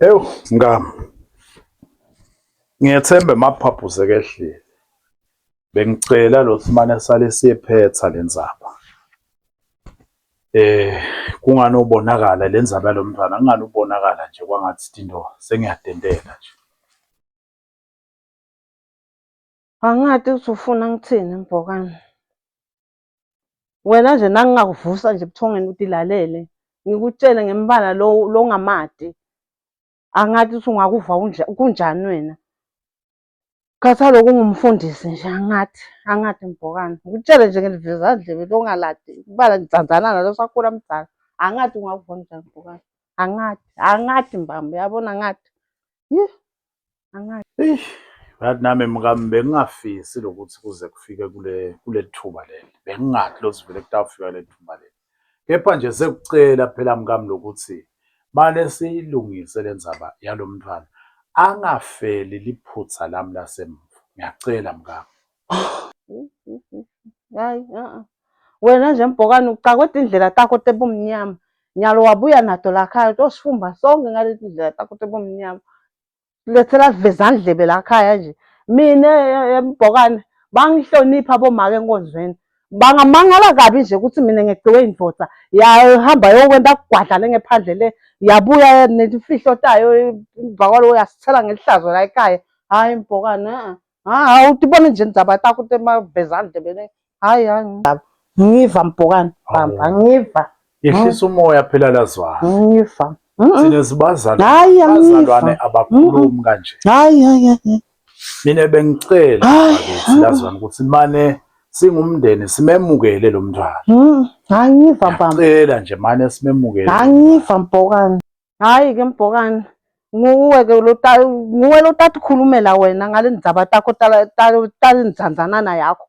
Ewu mngami, ngiyethemba emaphaphu sekehlile. Bengicela lo simane sale siyephetha le ndzaba. Eh kungani ubonakala le ndzaba yalo mntwana kungani ubonakala nje kwangathi tinto sengiyadendela nje. Angati ukuthi ufuna ngithini Mbhokane. Wena nje nangingakuvusa nje ebuthongweni utilalele, ngikutshele ngembala lo longamati, angati ukuthi ungakuva kunjani wena. Khathaloku ungumfundisi nje angati, angati Mbhokane. Ngikutshele nje ngelivezandlebe longalati, kubala ngitsandzana nalo sakhula mdzala. Angati ungakuva kunjani Mbhokane. Angati, angati mbamba, uyabona angati. Yih. Angati. Eish, ngathi nami mkami bengingafisi lokuthi kuze kufike kule kuleli thuba leli. Bengingathi lokuthi vele kutawufika leli thuba leli. Kepha nje sekucela phela mkami lokuthi mane siyilungise le ndzaba yalo mntwana angafeli liphutha lami lasemva. Ngiyacela mkami. Hayi, a-a. Wena nje Mbhokane ucakwe tindlela takho tebumnyama. Nyalo wabuya nato lakhaya utosifumba sonke ngaleti ndlela takho tebumnyama. Lethela vezandlebe lakhaya nje. Mina Mbhokane bangihlonipha bomake enkonzweni. Bangamangala kabi nje ukuthi mina ngegciwe indvodza yahamba yokwenta kugwadla le ngephandle le yabuya netimfihlo tayo emva kwaloko yasithela ngelihlazo la ekhaya. Hhayi Mbhokane a-a. Ha utibone nje ndzaba takho temavezandlebe le. Hayi hayi. Ngiva mbhokane bamba ngiva. Yehlisa umoya phela lazwana. Ngiva. Thina sibazalwane. Hayi Abazalwane abakhulumi kanje. Hayi hayi. Mina bengicela bakithi lazwana ukuthi mane singumndeni simemukele lo mntwana. Hayi ngiva mbamba. Cela nje mane simemukele. Angiva mbhokane. Hayi ke mbhokane. Nguwe ke lo nguwe lo tatikhulumela wena ngale ndzaba takho talindzandzanana yakho.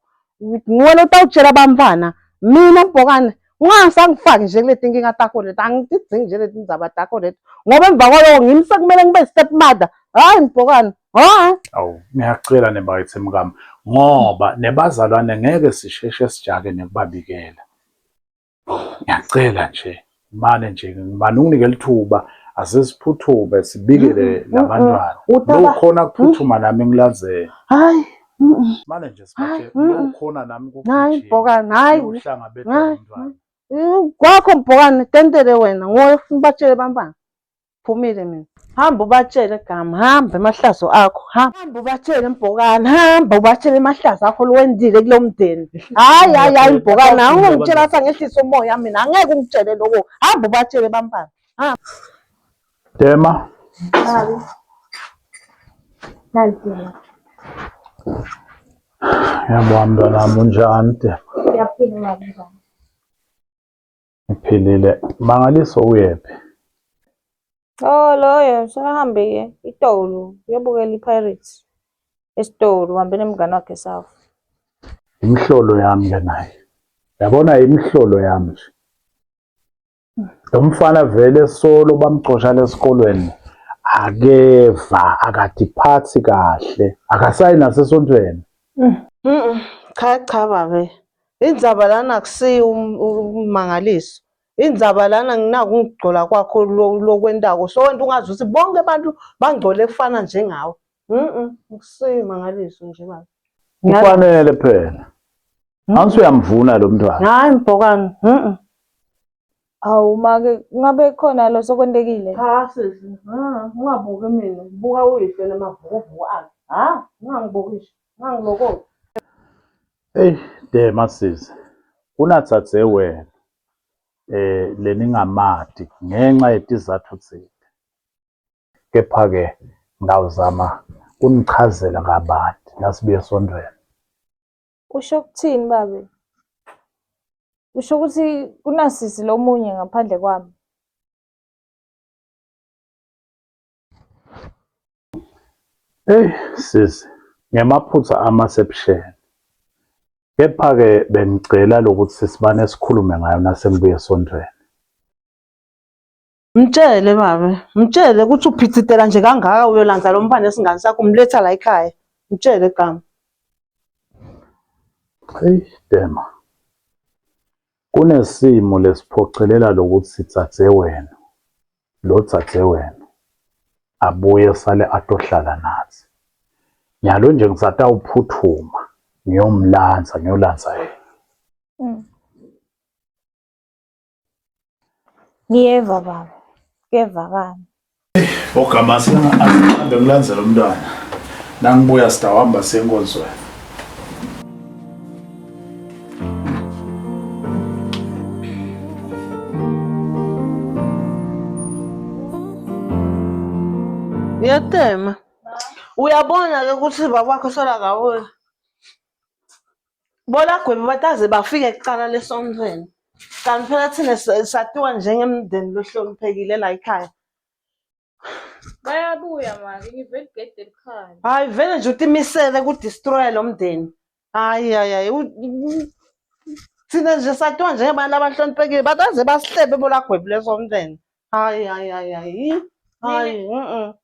Nguwe lo tawutshela bantfwana. Mina mbhokane ungasangifaki nje kule tinkinga takho leti angitidzingi nje leti ndzaba takho leti ngoba emva kwaloko ngimi sekumele ngibe step mother. Hayi mbhokane. Ha. Awu ngiyacela nebakithi mkami ngoba nebazalwane ngeke sisheshe sijake nekubabikela. Ngiyacela nje mane nje ngimane unginike lithuba asesiphuthume sibikele labantwana. Lokhona kuphuthuma nami ngilandzele. Hayi. Mane nje sibathe lokhona nami Hayi Mbhokane, hayi. Uhlangabetana nomntwana. Kwakho Mbhokane tentele wena nguwe ofuna ubatshele bantwana. Phumile mina. Hamba ubatshele gama, hamba emahlazo akho. Hamba ubatshele Mbhokane, hamba ubatshele emahlazo akho lowendile kulo mndeni. Hayi hayi hayi Mbhokane, awungitshela athi angehlise umoya mina, angeke ungitshele lokho. Hamba ubatshele bantwana. Hamba. Tema. Babi. Nalidinga. Yebo mntwanami unjani Tema? Ngiyaphila baba njani? Ngiphilile. Mangaliso uyephi? Oh loyo sekahambe-ke itolo uyobukela i-Pirates esitolo uhambe nemngane wakhe South. Imihlolo yami ke naye. Yabona imihlolo yami nje. Lo mfana vele solo bamxosha lesikolweni akeva akadiphathi kahle akasayi nasesontweni. Cha cha babe. Indzaba lana akusiyo ummangaliso. Indzaba lana nginaku ukugcola kwakho lokwentako. So wena ungazi ukuthi bonke abantu bangcole kufana njengawe. Mhm, akusiyo imangaliso nje baba. Kufanele phela. Angithi uyamvuna lo mntwana. Hayi mbhokane. Mhm. Hawu make ngabe khona lo sokwentekile. Cha sisi, ha, ungabuki mina, buka uyise namavukuvuku akhe. Ha, ungangibuki nje, ungangilokothi. Eyi Dema sisi, kunathathe wena eh leningamati ngenxa yetizathu tsite. Kepha-ke ngawuzama kunichazela kabanti nasibuye esontweni. Usho ukuthini babe? Usho ukuthi kunasisi lomunye ngaphandle kwami? Eyi sisi, ngemaphutha amasebusheni. Kepha-ke bengicela lokuthi sibane sikhulume ngayo nasengibuye esontweni. Mtshele babe, mtshele ukuthi uphithitela nje kangaka uyolandza lo mfana esingane sakho umletha la ekhaya. Mtshele gama. Eyi Dema, kunesimo lesiphocelela lokuthi sitsatse wena, lo tsatse wena. Abuye sale atohlala nathi. Nyalo nje ngisatawuphuthuma ngiyomlanza ngiyolanza yena. Ngiyeva baba. Kuyevakala. Ogama asihambe ngilandzela umntwana. Nangibuya sitawuhamba siye enkonzweni. Ngiyatema. Uyabona ke ukuthi baba wakho sola kawona. Bolagwebu bataze bafike kuqala lesontweni. Kanti phela thina satiwa njengemndeni lohloniphekile la ekhaya. Bayabuya make ngive ligede likhala. Hayi vele nje utimisele kudestroya lo mndeni. Hayi hayi hayi. Thina nje satiwa njengabantu abahloniphekile bataze basihlebe bolagwebu lesontweni. Hayi hayi hayi hayi. Hayi.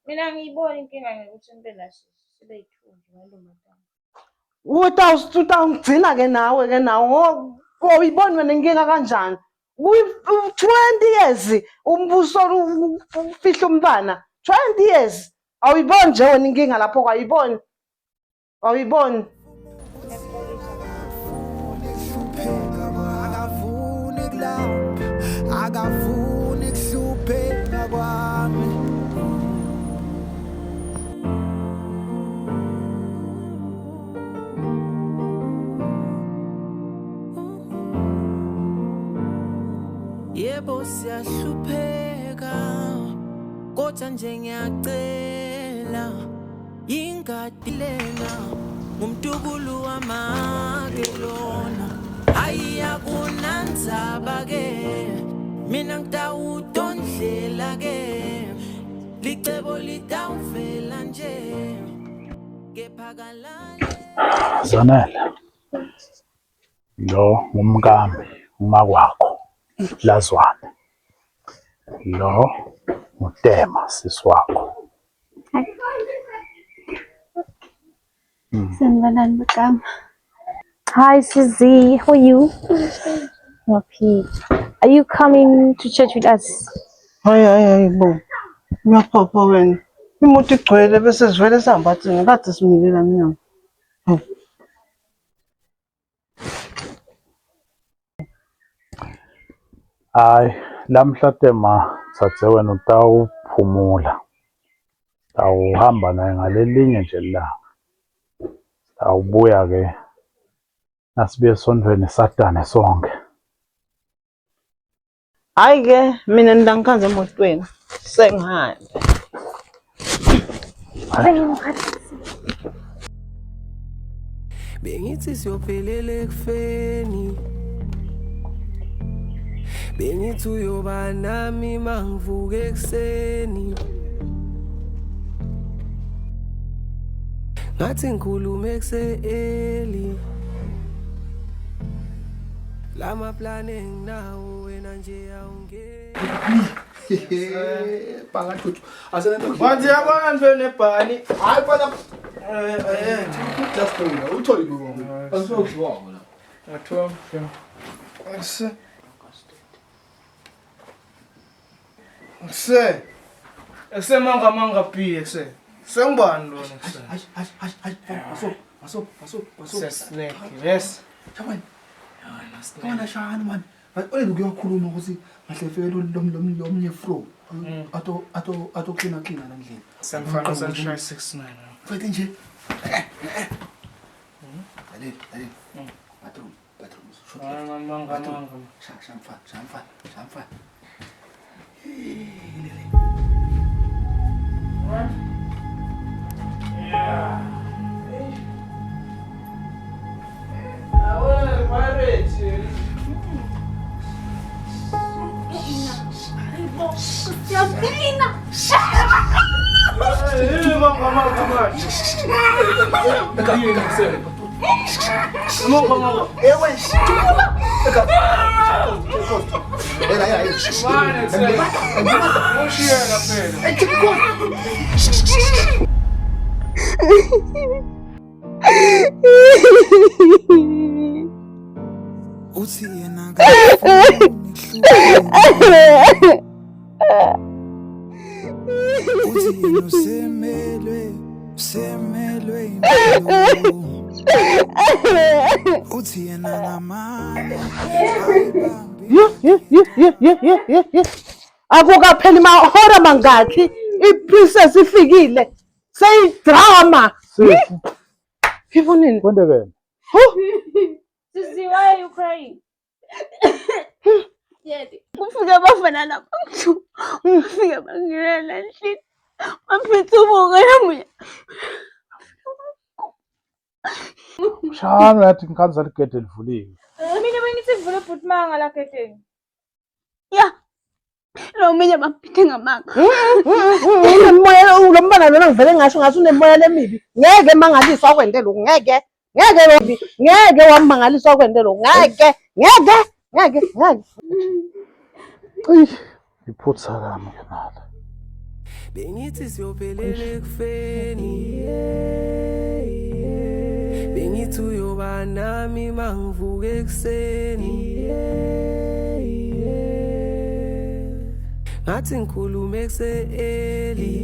Mina ngiyibona inkinga ngokuthi nibe nasisi sibe yithunji ngalomntana. Utawungigcina ke nawe ke nawe uyiboni wena inkinga kanjani? 20 years umbuso ufihla umntwana 20 years awuyiboni nje wena inkinga lapho kwayiboni awuyiboni akafuni kulapha akafuni kuhlupheka kwami Yebo siyahlupheka kodwa nje ngiyacela ingadi lena ngumtukulu wamake lona hayi akunandzaba ke mina ngitawutondlela ke licebo litawuvela nje kepha kalale Zanele. Lo ngumkami, umakwakho, Lazwane. Lo nguTema sisi wakho. Sanibonani Bukama. Hi Suzy, how are you? Ngiyaphila. Are you coming to church with us? Hayi hayi hayi bo. Uyaphapha wena. Imoto igcwele bese sivele sihamba thina kade simile la mnyango. Hayi, lamhla Tema thathe wena utawuphumula. Utawuhamba naye ngalelinye nje ilanga. Sitawubuya ke nasibuye esontweni satane sonke. Hayi ke mina nilangikhanze emotweni sengihambe. Bengithi siyophelela ekufeni Bengithi uyoba nami mangivuka ekuseni Ngathi ngikhulume kuse-early Lama plan enginawo wena nje awungeni Bhaka thuthu. Asenento. Wathi yabona nje nebhani. Hayi mfana. Eh eh. Just go. Uthole lo. Asizokuzwa la. Ngathiwa. Ase. Ase. Ese manga manga pi ese. Sengubani lona ese? Hayi hayi hayi hayi. Aso aso aso aso. Se snake. Yes. Yabona. Yabona shani man. Ole kuyakhuluma ukuthi ngahle fike lo lo lo lomnye fro. Ato ato ato clean clean la ndlini. Sanfana sanshaya 69. Mfethu nje. Lalela lalela. Bathroom bathroom. Short left. Manga manga manga. Sha sha mfana sha mfana sha mfana. Uthi yena akafuni kuhlupheka. Uthi yena usemelwe usemelwe impilo. Uthi yena ngamane ayibambe Yho, yho, yho, yho, yho, yho, yho, yho. Akukapheli mahora mangakhi iprincess ifikile. Seyidrama. Sisi, Ibonini? kwentekeni? Sisi, why are you crying? Kufike abafana lapha bafike banginela endlini baphethe ubuka namuya. Shano yathi ngikhanza ligede livuliwe. Mina bengithi vule bhuti manga la gedeni. Ya lo munye bamphethe ngamanga. Unemoya lo mbala lona ngivele ngasho ngathi unemoya lemibi. Ngeke mangaliswa kwente lokhu ngeke. Ngeke lo- ngeke wamangaliswa kwente lokhu ngeke ngeke ngeke ngeke. Eish, iphutha lami ke nalo. Bengithi siyophelela ekufeni Bengithi uyoba nami mangivuka ekuseni Ngathi ngikhulume kuse-early.